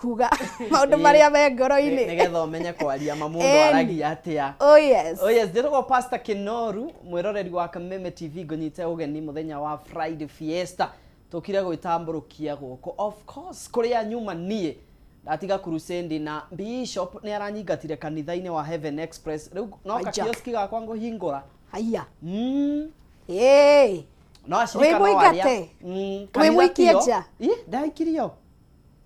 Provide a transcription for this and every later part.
Kuga maũndũ marĩa me ngoro-inĩ. Nĩgetha ũmenye kwaria ma mũndũ aragia atĩa. Oh yes. Oh yes, njĩtagwo Pastor Kinoru, mwĩroreri wa Kameme TV, ngũnyite ũgeni mũthenya wa Friday Fiesta. Tũkire gwĩtambũrũkia gũkũ. Of course, kũrĩa nyuma niĩ ndatiga crusade na Bishop nĩ aranyingatire kanitha-inĩ wa Heaven Express. Rĩu no Aija. kakioski gakwa ngũhingũra. Haiya. Ĩĩ. No acirika Wĩ no arĩa. mũingate? Mm, Wĩ kanitha mũikie tiyo. nja? Ĩ, ndaikirio.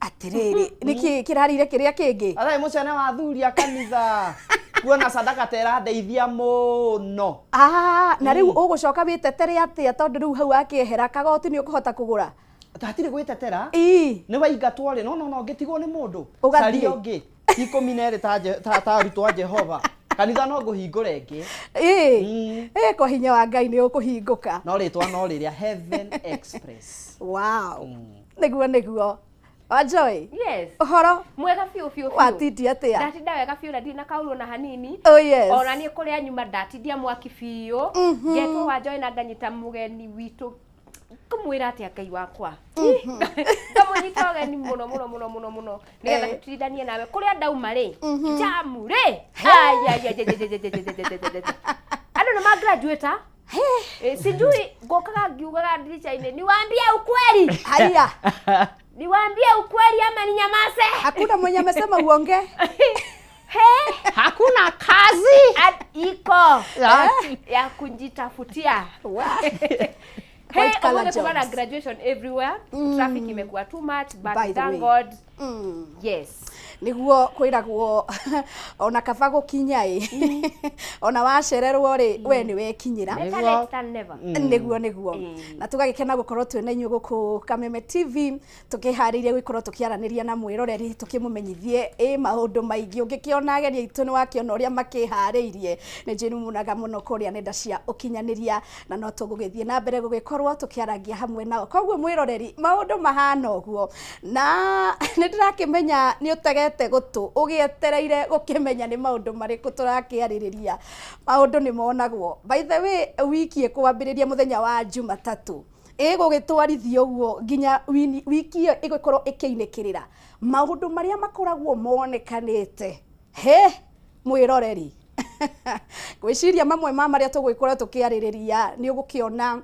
Atĩrĩrĩ, nĩkĩ kĩrarire kĩrĩa kĩngĩ? Arai mũcene wa athuri a kanitha. Kuona sadaka ta ĩrandeithia mũno. Ah, na rĩu ũgũcoka wĩtetere atĩa tondũ rĩu hau akĩehera kagoti nĩ ũkũhota kũgũra? Ta hatirĩ gwĩtetera. Ii. Nĩ waingatwo rĩ, no no no ngĩtigwo nĩ mũndũ. Ũgathiĩ. Caria ũngĩ. Ti 12 ta arutwo a Jehova. Kanitha no ngũhingũra ĩngĩ. Ĩĩ. Ĩĩ, kwa hinya wa Ngai nĩ ũkũhingũka. No rĩtwa no rĩrĩa Heaven Express. Wow. Nĩguo nĩguo. Wanjoy. Yes. Ũhoro Mwega biũ biũ biũ. Watindia atĩa? Ndatinda wega biũ na ndirĩ na kaũru ona hanini. Oh yes. Ona niĩ kũrĩa nyuma ndatindia mwaki biũ. Ngetwo Wanjoy na nganyita mũgeni witũ ngũmwĩra atĩa Ngai wakwa. Ngamũnyita ũgeni mũno mũno mũno mũno mũno nĩgetha tũtindanie nawe kũrĩa ndauma rĩ jamu rĩ. Andũ nĩ ma graduate ah? Sijui ngũkaga ngiugaga ndirica-inĩ niwaambie ukweli. Haya. Niwaambie ukweli ama ninyamaze? Hakuna mwenye amesema uongee. He? Hakuna kazi. Iko ya kujitafutia. Hey, White collar ũmũthĩ kuma na jobs. Graduation everywhere. Traffic imekuwa too much, but By the thank way. God. Yes. Nĩguo kwĩragwo ona kaba gũkinya ĩ ona wacererwo rĩ we nĩ wekinyĩra. Better late than never. Nĩguo nĩguo, na tũgagĩkena gũkorwo twĩ na inyuĩ gũkũ Kameme TV tũkĩharĩirie gũkorwo tũkĩaranĩria na mwĩroreri tũkĩmũmenyithie ĩ maũndũ maingĩ. Ũngĩkĩona ageni aitũ nĩ wakĩona ũrĩa makĩharĩirie, nĩ njĩrumunaga mũno kũrĩa nenda cia ũkinyanĩria, na no tũgũgĩthiĩ na mbere gũgĩkorwo tũkĩarangia hamwe nao. Koguo mwĩroreri, maũndũ mahana ũguo, na nĩ ndĩrakĩmenya nĩ ũtegete gũtũ ũgĩetereire gũkĩmenya nĩ maũndũ marĩkũ tũrakĩarĩrĩria. Maũndũ nĩ monagwo. By the way, wiki ĩkwambĩrĩria mũthenya wa Jumatatũ ĩgũgĩtwarithia ũguo nginya wiki ĩyo ĩgũkorwo ĩkĩinĩkĩrĩra maũndũ marĩa makoragwo monekanĩte. He mwĩroreri, ngwĩciria mamwe ma marĩa tũgũgĩkorwo tũkĩarĩrĩria nĩ ũgũkĩona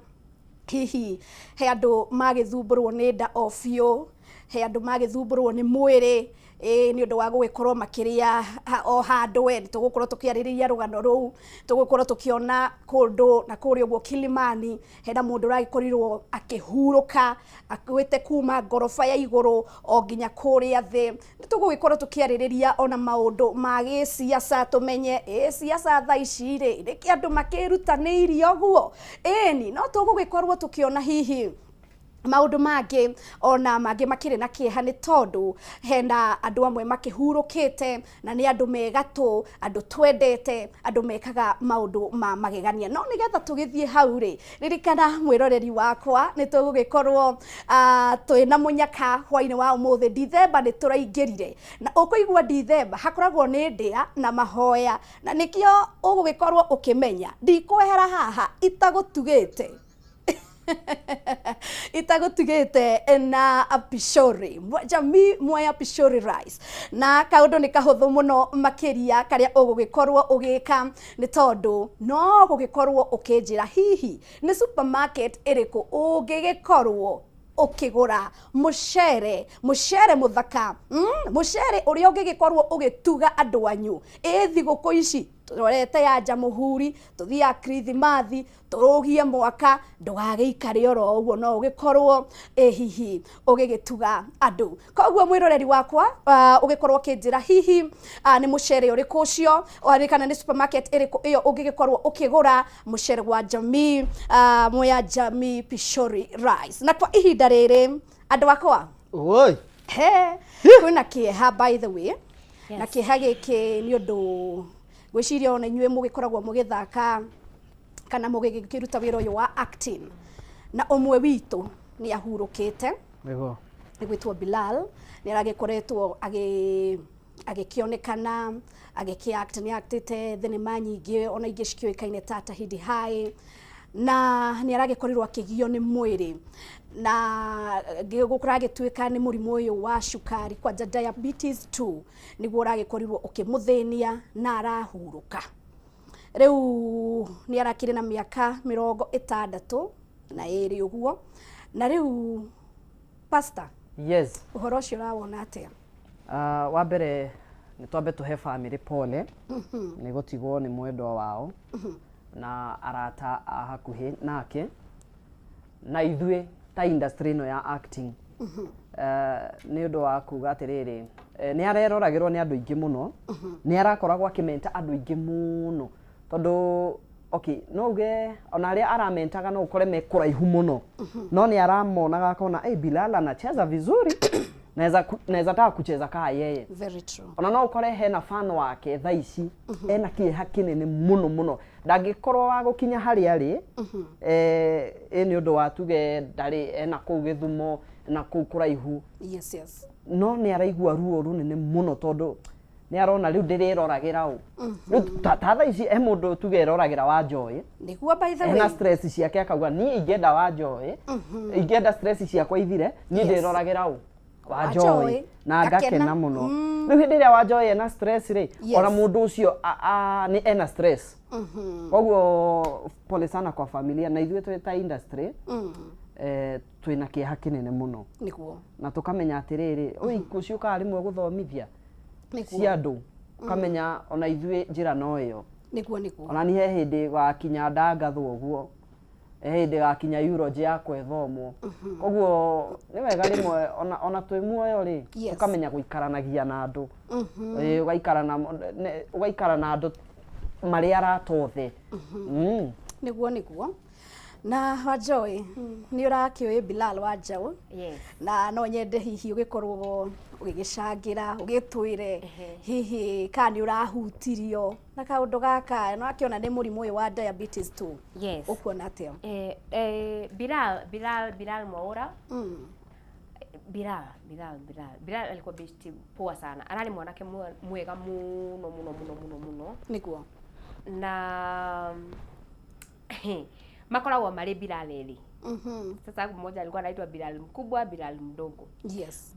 hihi he andũ magĩthumbũrwo nĩ nda o biũ, he andũ magĩthumbũrwo nĩ mwĩrĩ ĩ nĩ ũndũ wa gũgĩkorwo makĩrĩa o handũ. We tũgũkorwo tũkĩarĩrĩria rũgano rũu, tũgũkorwo tũkĩona kũndũ na kũrĩa ũguo Kilimani hena mũndũ ũragĩkorirwo akĩhurũka akuĩte kuma ngoroba ya igũrũ o nginya kũrĩa thĩ. Nĩ tũgũgĩkorwo tũkĩarĩrĩria ona maũndũ ma gĩciaca, tũmenye ĩ ciaca thaa ici rĩ nĩkĩ andũ makĩrutanĩirie ũguo. Ĩni no tũgũgĩkorwo tũkĩona hihi maũndũ mangĩ ona mangĩ makĩrĩ na kĩeha nĩ tondũ hena andũ amwe makĩhurũkĩte na nĩ andũ me gatũ, andũ twendete, andũ mekaga maũndũ ma magegania. No nĩgetha tũgĩthiĩ hau rĩ, ririkana mwĩroreri wakwa nĩ tũgũgĩkorwo twĩna mũnyaka hwainĩ wa ũmũthĩ. Dithemba nĩ tũraingĩrire, na ũkũigua Dithemba hakoragwo nĩ ndĩa na mahoya, na nĩkĩo ũgũgĩkorwo ũkĩmenya ndikwehera haha itagũtugĩte itagũtigĩte na pishori jamii Mwea Pishori Rice. Na kaũndũ nĩ kahũthũ mũno makĩria karĩa ũgũgĩkorwo ũgĩka nĩ tondũ no gũgĩkorwo ũkĩnjĩra hihi nĩ supermarket ĩrĩkũ ũngĩgĩkorwo ũkĩgũra mũcere, mũcere mũthaka, mũcere ũrĩa ũngĩgĩkorwo ũgĩtuga andũ anyu ĩ thigũkũ ici tũrorete ya Jamhuri, tũthiĩ ya Kirithimathi, tũrũgie mwaka. Ndũgagĩikare oro ũguo, no ũgĩkorwo ĩ hihi ũgĩgĩtuga andũ. Koguo mwĩroreri wakwa, ũgĩkorwo ũkĩnjĩra hihi nĩ mũcere ũrĩkũ ũcio kana nĩ supermarket ĩrĩkũ ĩyo ũngĩgĩkorwo ũkĩgũra mũcere wa Jamii, Mwea Jamii Pishori Rice. Na kwa ihinda rĩrĩ, andũ akwa, Oi. he kwĩna kĩeha, by the way, na kĩeha gĩkĩ nĩ ũndũ ngwĩciria ona inyuĩ mũgĩkoragwo mũgĩthaka kana mũgĩkĩruta wĩra ũyũ wa acting, na ũmwe witũ nĩ ahurũkĩte. Nĩguo. Nĩ gwĩtwo Bilal, nĩ aragĩkoretwo agĩkĩonekana agĩkĩ act, nĩ actĩte thenema nyingĩ ona ingĩ cikĩũĩkaine ta Tahidi High, na nĩ aragĩkorirwo akĩgio nĩ mwĩrĩ. Na gũkũragĩtuĩka nĩ mũrimũ ũyũ wa cukari, kwanja diabetes 2 nĩguo ũragĩkorirwo ũkĩmũthĩnia na arahurũka. Rĩu nĩ arakĩrĩ na mĩaka 62 ũguo. Na rĩu pastor, Yes. ũhoro ũcio ũrawona atĩa? Wa mbere nĩ twambe tũhe family pole nĩ gũtigwo nĩ mwendwa wao na arata a hakuhĩ nake na ithuĩ ta industry ĩno ya acting. Nĩ ũndũ wa kuga atĩrĩrĩ, nĩ areroragĩrwo nĩ andũ aingĩ mũno, nĩ arakoragwo akĩmenta andũ aingĩ mũno, tondũ okay, no uge ona arĩa aramentaga no ũkore me kũraihu mũno, no nĩ aramonaga akona, hey, Bilal anacheza vizuri, naweza taka kucheza kaa yeye. Very true. Ona no ũkore hena fan wake thaa ici ena kĩeha kĩnene mũno mũno, ndangĩkorwo wa gũkinya harĩa arĩ, ĩ nĩ ũndũ wa tuge ndarĩ ena kũu Gĩthumo na kũu kũraihu. Yes, yes. No nĩ araigua ruo rũnene mũno tondũ nĩ arona rĩu ndĩrĩroragĩra ũ rĩu ta thaa ici he mũndũ tuge eroragĩra wa Joy Nĩguo, by the way. Ena stress ciake, akauga niĩ ingĩenda wa Joy, ingĩenda stress ciakwa ithire, niĩ ndĩroragĩra ũ wa Wa Joy Joy. na Ngakena. ngakena mũno. Rĩu hĩndĩ ĩrĩa wa Joy ena stress rĩ, ona mũndũ ũcio nĩ ena stress. Koguo pole sana kwa familia, na ithuĩ twĩ ta industry twĩna kĩeha kĩnene mũno na tũkamenya atĩrĩrĩ, ũ ikuũ ciũkaga rĩmwe gũthomithia cia andũ, ũkamenya ona ithuĩ njĩra no ĩyo. Nĩguo nĩguo. Ona ni he hĩndĩ wakinya ndangathwo ũguo, he hĩndĩ wakinya eulogy yakwa ĩthomwo. Koguo nĩ wega rĩmwe ona twĩ muoyo rĩ, ũkamenya gũikaranagia na andũ. Ĩĩ, ũgaikara na andũ marĩ arata othe. Nĩguo nĩguo. Na Wanjoy, nĩ ũrakĩũĩ Bilal Wanjaũ? Yes. Na no nyende hihi ũgĩkorwo ũgĩgĩcangĩra, ũgĩtwĩre hihi kana nĩ ũrahutirio na kaũndũ gaka, no akĩona nĩ mũrimũ ũyũ wa diabetes 2. Yes. Ũkuona atĩa? Bilal Mwaura. Bilal alikuwa besti poa sana. Arari mwanake mwega muno muno muno muno muno. Nĩguo. Na makoragwo marĩ Bilal erĩ. Sasa mmoja alikuwa anaitwa Bilal mkubwa, Bilal mdogo.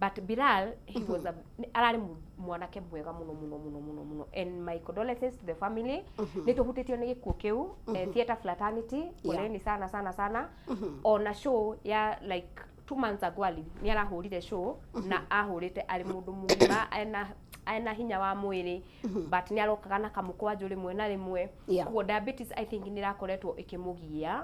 But Bilal, he was a arari mwanake mwega muno muno muno muno muno. And my condolences to the family. Nĩ tũhutĩtio nĩ gĩkuũ kĩu, theatre fraternity, poleni sana sana sana. Ona show ya like 2 months ago ali nĩ arahũrire show na ahũrĩte arĩ mũndũ mũgima ena hinya wa mwĩrĩ, but nĩ arokaga na kamũkwanjũ rĩmwe na rĩmwe. Koguo diabetes I think nĩ ĩrakoretwo ĩkĩmũgia,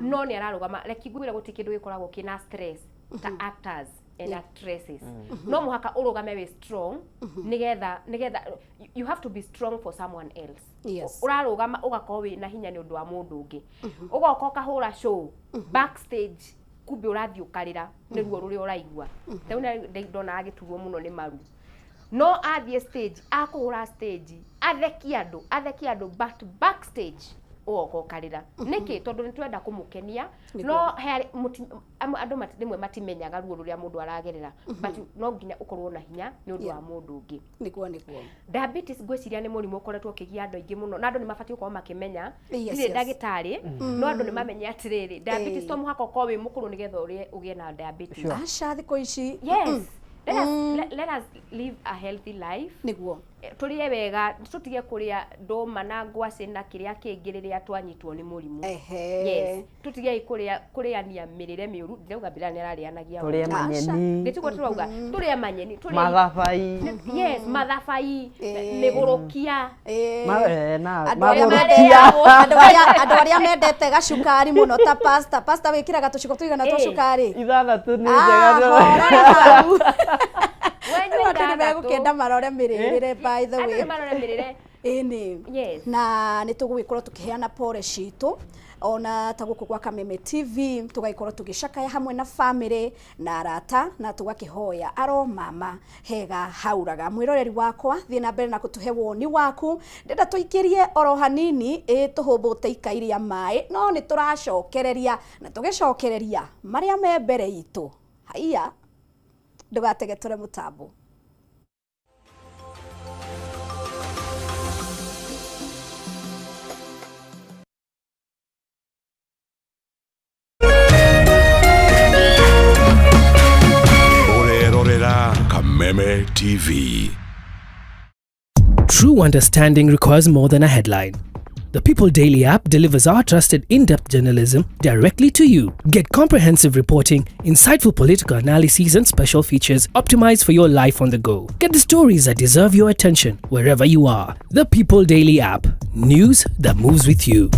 no nĩ ararũgama. Reke ngwĩre gũtirĩ kĩndũ gĩkoragwo kĩna stress ta actors and actresses. No mũhaka ũrũgame wĩ strong, nĩgetha you have to be strong for someone else. Ũrarũgama ũgakorwo wĩ na hinya nĩ ũndũ wa mũndũ ũngĩ. Ũgoka ũkahũra show backstage, kumbe ũrathiĩ ũkarĩra nĩ ruo rũrĩa ũraigua. Rĩu nĩ ndona agĩturwo mũno nĩ maru. No athiĩ stage, akũhũra stage, athekie andũ, but backstage ũgoka ũkarĩra. Nĩkĩ? Tondũ nĩ twenda kũmũkenia. No he andũ rĩmwe matimenyaga ruo rũrĩa mũndũ aragerera, but no nginya ũkorwo na hinya nĩ ũndũ wa mũndũ ũngĩ. Nĩguo nĩguo. Diabetes ngwĩciria nĩ mũrimũ ũkoretwo ũkĩgia andũ aingĩ mũno, na andũ nĩ mabatiĩ gũkorwo makĩmenya. Ndirĩ ndagĩtarĩ, no andũ nĩ mamenye atĩrĩrĩ, diabetes to mũhaka ũkorwo wĩ mũkũrũ nĩgetha ũgĩe na diabetes. Aca, thikũ ici. Yes. Let us live a healthy life. Nĩguo. Tũrĩe wega, tũtige kũrĩa ndũma na ngwacĩ na kĩrĩa kĩngĩ rĩrĩa twanyitwo nĩ mũrimũ. Yes. Tũtigei kũrĩania mĩrĩre mĩũru. Ndĩrauga Bilal nĩ ararĩanagia Tũrĩe ũru. manyeni. Nĩtiguo tũrauga, tũrĩe manyeni, tũrĩe mathabai. Yes, mathabai, mĩgũrũkia. Na Andũ arĩa magũrũkia. marĩagwo, andũ arĩa mendete gacukari mũno ta pasta. Pasta wĩkĩraga tũciko tũigana twa cukari? 6 nĩ njega. Horera hau. Wenyua Andũ nĩ 6. megũkĩenda marore mĩrĩre, by the Andũ way. nĩ marore mĩrĩre. Ĩni. Yes. Na nĩ tũgũgĩkorwo tũkĩheana pole citũ ona ta gũkũ gwa Kameme TV, tũgagĩkorwo tũgĩcakaya hamwe na family na arata, na tũgakĩhoya aro mama hega hauraga. Mwĩroreri wakwa, thiĩ na mbere na kũtũhe woni waku. Ndĩrenda tũikĩrie oro hanini, ĩ tũhũmbũte ikai rĩa maĩ, no nĩ tũracokereria na tũgĩcokereria marĩa me mbere itũ. Haiya, ndũgategetũre mũtambo. TV. True understanding requires more than a headline. The People Daily app delivers our trusted in depth journalism directly to you. Get comprehensive reporting, insightful political analyses, and special features optimized for your life on the go. Get the stories that deserve your attention wherever you are. The People Daily app. News that moves with you.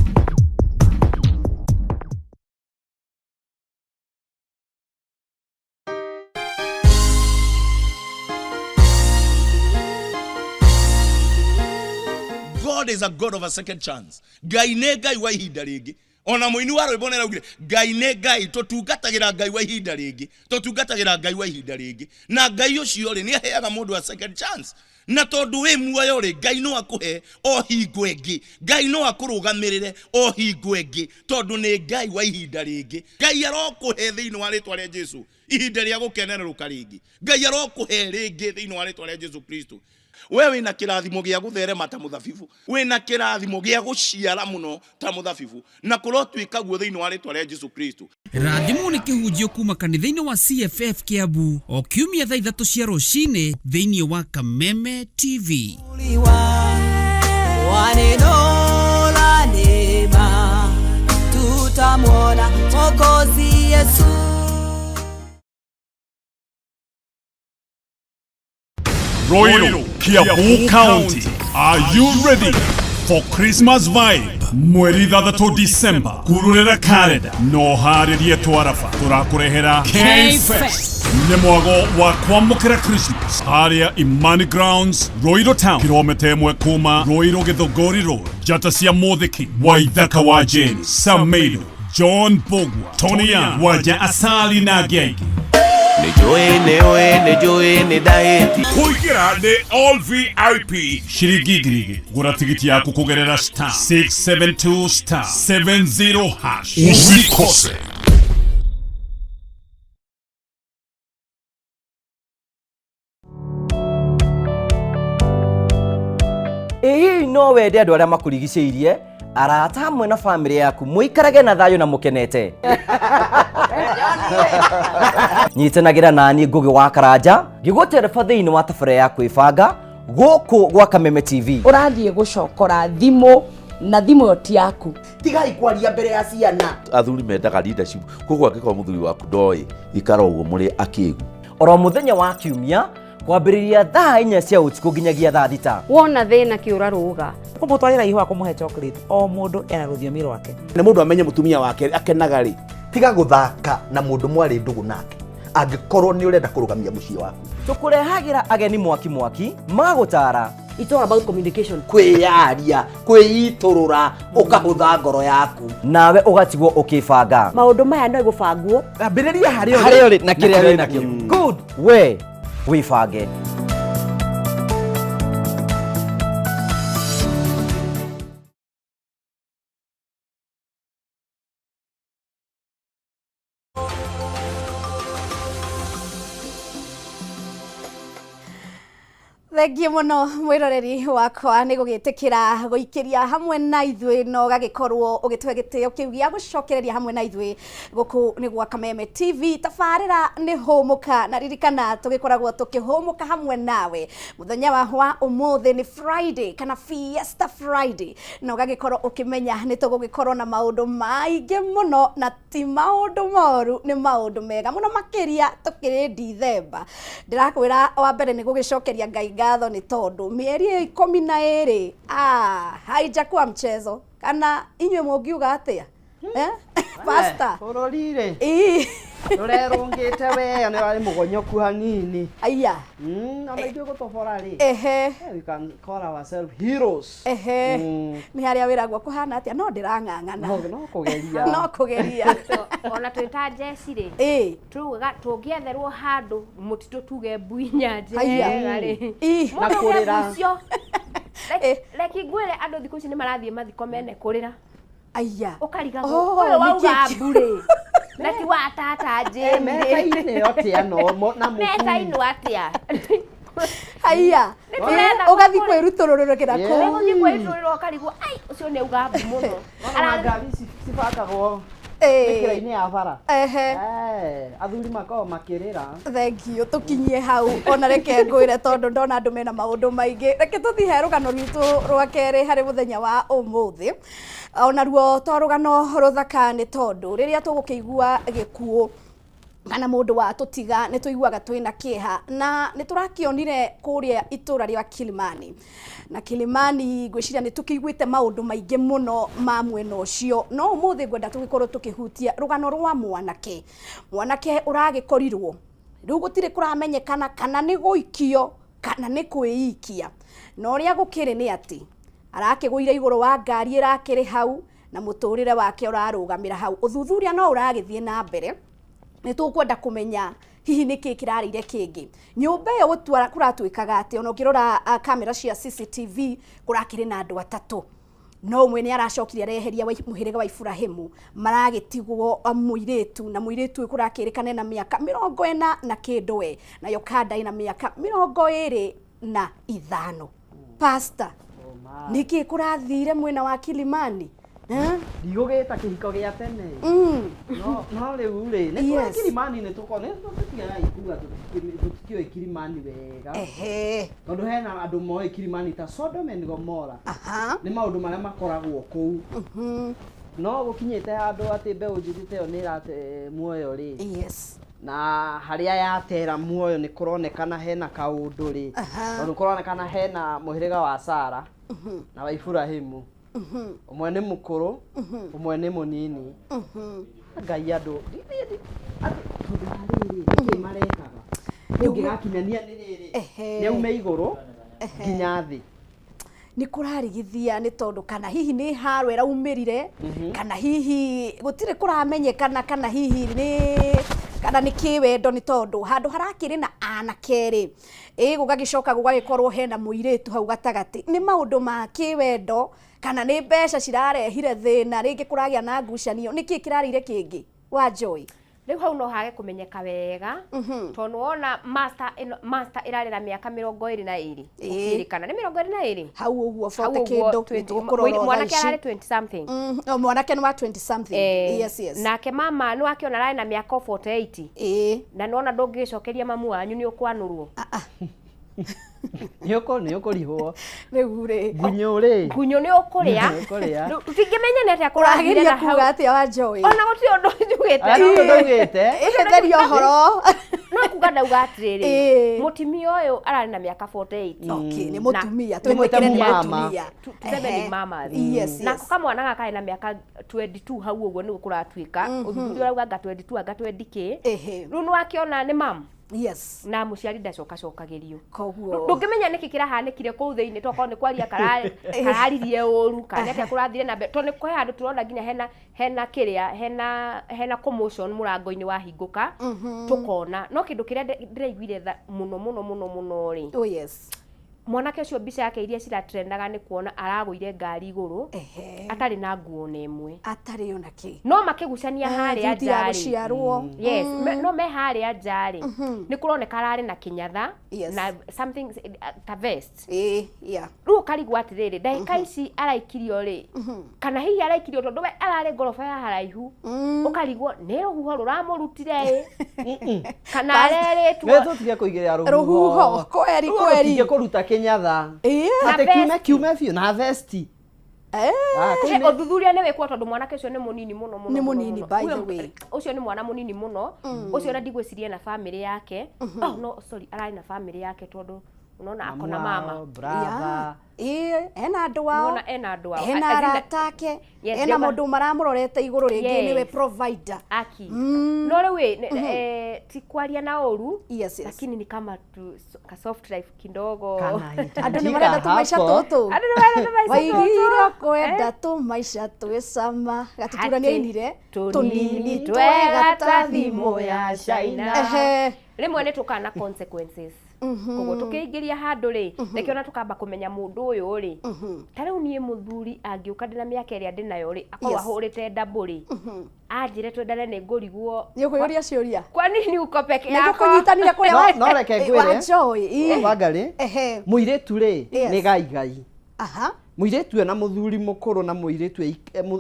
God is a God of a second chance. Ngai nĩ Ngai wa ihinda rĩngĩ. Ona mũini wa rwĩmbo nĩaraugire Ngai nĩ Ngai tũtungatagĩra Ngai wa ihinda rĩngĩ, tũtungatagĩra Ngai wa ihinda rĩngĩ. Na Ngai ũcio rĩ nĩ aheaga mũndũ a second chance. Na tondũ wĩ muoyo rĩ, Ngai no akũhe o hingo ĩngĩ. Ngai no akũrũgamĩrĩre o hingo ĩngĩ tondũ nĩ Ngai wa ihinda rĩngĩ. Ngai arokũhe thĩinĩ wa rĩtwa rĩa Jesu ihinda rĩa gũkenerũka rĩngĩ. Ngai arokũhe rĩngĩ thĩinĩ wa rĩtwa rĩa Jesu Kristo. We wĩna kĩrathimo gĩa gũtherema ta mũthabibu, wĩna kĩrathimo gĩa gũciara mũno ta mũthabibu, na kũrotuĩka guo thĩinĩ wa rĩtwa rĩa Jesu Kristo. Rathimwo nĩ kĩhunjio kuma kanitha-inĩ wa CFF Kiambu o kiumia thaa 3 cia rũcinĩ thĩinĩ wa Kameme TV. Wa neno la neema tutamwona Mwokozi Yesu. Ruiru, Kiambu County. Are you ready for Christmas vibe? Mweri 6 December kururira kalenda no harĩrie twaraba tũrakũrehera K-Fest nĩ mwago wa kwamũkĩra Christmas harĩa Imani Grounds, Ruiru Town, kilomita 1 kuma Ruiru Githũngũri Road. Njata cia Mũthĩki, Waithaka wa Jane, Samedo, John Bogwa, Tony Young, Wanja Asali na angĩ aingĩ. Nĩ njũĩ nĩ ndahĩti. Kũingĩra nĩ all VIP ciringi 2,000. Gũra tigiti yaku kũgerera star 672 star 70 hash. Usikose. Ĩ hihi no wende andũ arĩa makũrigicĩirie, arata hamwe na bamĩrĩ yaku mũikarage na thayũ na mũkenete? Nyitanagĩra nani Ngũgĩ wa Karanja ngĩgũtereba thĩinĩ wa tabarĩra ya kwĩbanga gũkũ gwa Kameme TV. Ũrathiĩ gũcokora thimũ na thimũ ĩyo ti yaku. Tigai kwaria mbere ya ciana. Athuri mendaga leadership, koguo angĩkorwo mũthuri waku ndoĩ, ikara ũguo mũrĩ akĩgu. Oro mũthenya wa kiumia kwambĩrĩria thaa 4 cia ũtukũ nginyagia thaa 6. Wona thĩna kĩũra rũga. Kũmũtwarĩra ihũa, kũmũhe chocolate, o mũndũ ena rũthiomi rwake. Nĩ mũndũ amenye mũtumia wake akenaga rĩ. Tiga gũthaka na mũndũ mwarĩ ndũgũ nake angĩkorwo nĩ ũrenda kũrũgamia mũciĩ waku. Tũkũrehagĩra ageni mwaki mwaki magũtara. It's all about communication. Kwĩyaria, kwĩitũrũra, ũkahũtha ngoro yaku. Nawe ũgatigwo ũkĩbanga. Maũndũ maya no gũbangwo. Ambĩrĩria harĩa harĩa ũrĩ na kĩrĩa wĩ nakĩo. Good. We wĩbange. Thengiũ mũno mwĩroreri wakwa nĩ gũgĩtĩkĩra gũikĩria hamwe na ithuĩ na ũgagĩkorwo ũgĩtũhe gĩtĩo kĩu gĩa gũcokereria hamwe na ithuĩ gũkũ nĩ gwa Kameme TV. Tabarĩra nĩ hũmũka na ririkana tũgĩkoragwo tũkĩhũmũka hamwe nawe mũthenya wa ũmũthĩ nĩ Friday kana Fiesta Friday, na ũgagĩkorwo ũkĩmenya nĩ tũgũgĩkorwo na maũndũ maingĩ mũno na ti maũndũ moru, nĩ maũndũ mega mũno makĩria tũkĩrĩ Dithemba. Ndĩrakwĩra wa mbere nĩ gũgĩcokeria Ngai ngatho nĩ tondũ mĩeri ĩyo 12 haijakuwa mchezo. Kana inyuĩ mũngiuga atĩa? Pastor. Bũrũri rĩ. Ii. Ndũrerũngĩte we, nĩ warĩ mũgonyoku hanini. Aya. Ona ithuĩ gũtobora rĩ. Ehe. We can call ourselves heroes. Ehe. Nĩ harĩa wĩragwo kũhana atĩa, no ndĩrang'ang'ana. No kũgeria. No kũgeria. Ona twĩ ta njeci rĩ. Ĩ. Tugaga tũngĩetherwo handũ mũtitũ tuge mbui nyanjĩ Aya. wega rĩ. Ĩ. Na Mũndũ auge kũrĩra. mbui icio. Reki ngwĩre andũ thikũ ici nĩ marathiĩ mathiko mene kũrĩra. Aya. Ũkarigagwo Oh, ũyũ wauga nĩkĩ mbu rĩ. Na ti wa tata Jane. Metainĩ atĩa no na mũkui. Metainwo atĩa? Aya. Nĩtũretha Ũgathiĩ kũrĩ- kwĩrutũrũrũkĩra kũu. Nĩgũthiĩ kwĩrutũrũrĩra ũkarigwo ai ũcio nĩ auga mbu mũno. Ona ngari cibangagwo Mĩkĩra-inĩ ya bara. Ehe. Eh, athuri makoragwo makĩrĩra. Thank you tũkinyie hau ona reke ngwĩre tondũ ndona andũ mena maũndũ maingĩ. Reke tũthiĩ he rũgano rwitũ rwa kerĩ harĩ mũthenya wa ũmũthĩ. Onaruo to rũgano rũthaka nĩ tondũ rĩrĩa tũgũkĩigua gĩkuũ kana mũndũ watũtiga nĩ tũiguaga twĩna kĩeha, na nĩ tũrakĩonire kũrĩa itũra rĩa Kilimani. Na Kilimani ngwĩciria nĩ tũkĩiguĩte maũndũ maingĩ mũno ma mwena ũcio, no ũmũthĩ ngwenda tũgĩkorwo tũkĩhutia rũgano rwa mwanake. Mwanake ũragĩkorirwo rĩu gũtirĩ kũramenyekana kana nĩ gũikio kana nĩ kwĩikia, na ũrĩa gũkĩrĩ nĩ atĩ arakĩgũire igũrũ wa ngari ĩrakĩrĩ hau na mũtũrĩre wake ũrarũgamĩra hau. Ũthuthuria no ũragĩthiĩ na mbere, nĩ tũkwenda kũmenya hihi nĩ kĩĩ kĩrarĩire kĩngĩ. Nyũmba ĩyo kũratuĩkaga atĩ ona ũngĩrora kamera cia CCTV kũrakĩrĩ na andũ atatũ, no ũmwe nĩ aracokire areheria mũhĩrĩga wa Iburahĩmu, maragĩtigwo mũirĩtu, na mũirĩtu ũyũ kũrakĩrĩkana ena mĩaka 40 na kĩndũ we, nayo kanda ĩna mĩaka 25. Pastor, nĩkĩ kũrathire mwena wa Kilimani? Ndigũgĩta kĩhiko gĩa tene. No rĩu rĩ, nĩ kũrĩ Kilimani nĩ tũkoragwo, nĩ tũtigaga kuga tũtikĩũĩ Kilimani wega. Tondũ hena andũ moĩ Kilimani ta Sodom and Gomorrah. Nĩ maũndũ marĩa makoragwo kũu. No gũkinyĩte handũ atĩ mbeũ njĩthĩ ta ĩyo nĩ ĩrate muoyo rĩ. Na harĩa yatera muoyo nĩ kũronekana hena kaũndũ rĩ. Tondũ kũronekana hena mũhĩrĩga wa Sara na wa Iburahĩmu. Ũmwe nĩ mũkũrũ, ũmwe nĩ mũnini. Ngai andũ, tondũ wa rĩrĩ, nĩkĩ marekaga? Ũngĩgakinyania nĩ rĩrĩ, nĩ aume igũrũ nginya thĩ. Nĩ kũrarigithia nĩ tondũ kana hihi nĩ haro ĩraumĩrire, kana hihi gũtirĩ kũramenyekana, kana hihi nĩ kana nĩ kĩwendo, nĩ tondũ handũ harakĩrĩ na anake rĩ, ĩ gũgagĩcoka gũgagĩkorwo hena mũirĩtu hau gatagatĩ. Nĩ maũndũ ma kĩwendo kana nĩ mbeca cirarehire thĩna, rĩngĩ kũragĩa na ngucanio, nĩkĩ kĩrarĩire kĩngĩ? Wa Joy. Rĩu hau no hage kũmenyeka wega, tondũ wona master ĩno, master ĩrarĩ na mĩaka 22. Gũkĩrĩkana nĩ 22 hau ũguo, 40 kĩndũ, tũkũrora. Mwanake ararĩ 20 something. No, mwanake nĩ wa 20 something. Yes, yes. Nake mama nĩ wakĩona ararĩ na mĩaka 48. Na nĩwona ndũngĩgĩcokeria mamu wanyu nĩ ũkwanũrwo. Nĩ ũkũrihwo. Rĩu rĩ. Ngunyũ rĩ. Ngunyũ nĩ ũkũrĩa. Nĩ ũkũrĩa. Rĩu tũtingĩmenya nĩ atĩa kũrathire Ũrageria na hau. kuga atĩa wa Joy? Ona gũtirĩ ũndũ njugĩte. Ona ũndũ ndaugĩte. Ĩhĩtheria ũhoro. No kuga ndauga atĩrĩrĩ, mũtumia ũyũ ararĩ na mĩaka 48. Okay, nĩ mũtumia, Tũmwĩte twĩtĩkĩre nĩ mama. mũtumia. Tuseme ni mamas. Yes, Nako yes. kamwana gaka karĩ na mĩaka 22 hau ũguo nĩguo kũratuĩka. Ũthuthuria ũrauga anga 22 anga 20 kĩ. Rĩu nĩwakĩona nĩ mam. Yes. Na mũciari ndacokacokagĩrio. Koguo ndũngĩmenya nĩkĩ kĩrahanĩkire kũu thĩinĩ, tokorwo nĩ kwaria kararirie ũru, kana nĩ atĩa kũrathire na mbere, tondũ nĩ kwĩ handũ tũrona nginya hena kĩrĩa, hena commotion mũrango-inĩ wahingũka, tũkona. No kĩndũ kĩrĩa ndĩraiguire tha mũno mũno mũno mũno rĩ. Oh yes. Mwanake ũcio mbica yake iria ciratrendaga nĩ kuona aragũire ngari igũrũ atarĩ na nguo ona ĩmwe. Atarĩ ona kĩ. No makĩgucania harĩa thuti ya nja rĩ. gũciarwo. Yes, no me harĩa nja rĩ, nĩ kũroneka ararĩ na kĩnyatha na something ta vest. Yeah. Rĩu ũkarigwo atĩrĩrĩ, ndagĩka ici araikirio rĩ, kana hihi araikirio tondũ we ararĩ ngoroba ya haraihu, ũkarigwo nĩ rũhuho rũramũrutire ĩ, kana arerĩtwo. Nĩ tũtige kũigĩrĩra rũhuho. Rũhuho, kweri, Rũhuho kweri. rũtingĩkũruta kĩnyatha. Na Atĩ kiume vesti. kiume biũ na vesti. He, ũthuthuria nĩ wĩkwo tondũ mwanake ũcio nĩ mũnini mũno mũno Nĩ mũno mũnini, mũno. by the Ũyũ- way. Ũcio nĩ mwana mũnini mũno. Ũcio ona ndigwĩciria na famĩlĩ yake. Oh, no, sorry, ararĩ na famĩlĩ yake tondũ unaona ako na mama. Brother. Yeah. Ena andũ ao. Nĩwona ena andũ ao. Ena As in the- arata ake. Yes, Ena ndĩauga- mũndũ maramũrorete igũrũ rĩngĩ Yes. nĩwe provider. Aki. No rĩu ĩ, ti kwaria na ũru. Yes, yes. Lakini ni kama tu ka soft life kidogo. Andũ nĩ marenda tũmaica tũtũ. Andũ nĩ marenda tũmaica tũtũ. Waigire kwenda tũmaica twĩ cama. Gatutura nĩ ainire. Tũnini twega ta thimũ ya China. Rĩmwe nĩ tũkaga na consequences. Koguo tũkĩingĩria handũ rĩ, reke ona tũkamba kũmenya mũndũ ũyũ rĩ, ta rĩu niĩ mũthuri angĩũka ndĩna mĩaka ĩrĩa ndĩnayo rĩ, akorwo ahũrĩte ndabũ rĩ, anjĩre twendane nĩ ngũrigwo. Nĩ ũkwĩyũria ciũria. Kwa nini uko peke Nĩ yako? ngũkũnyitanĩra kũrĩa No reke ngwĩre. Wa Joy. Wangarĩ, mũirĩtu rĩ, nĩ gaigai. Mũirĩtu ena mũthuri mũkũrũ na mũirĩtu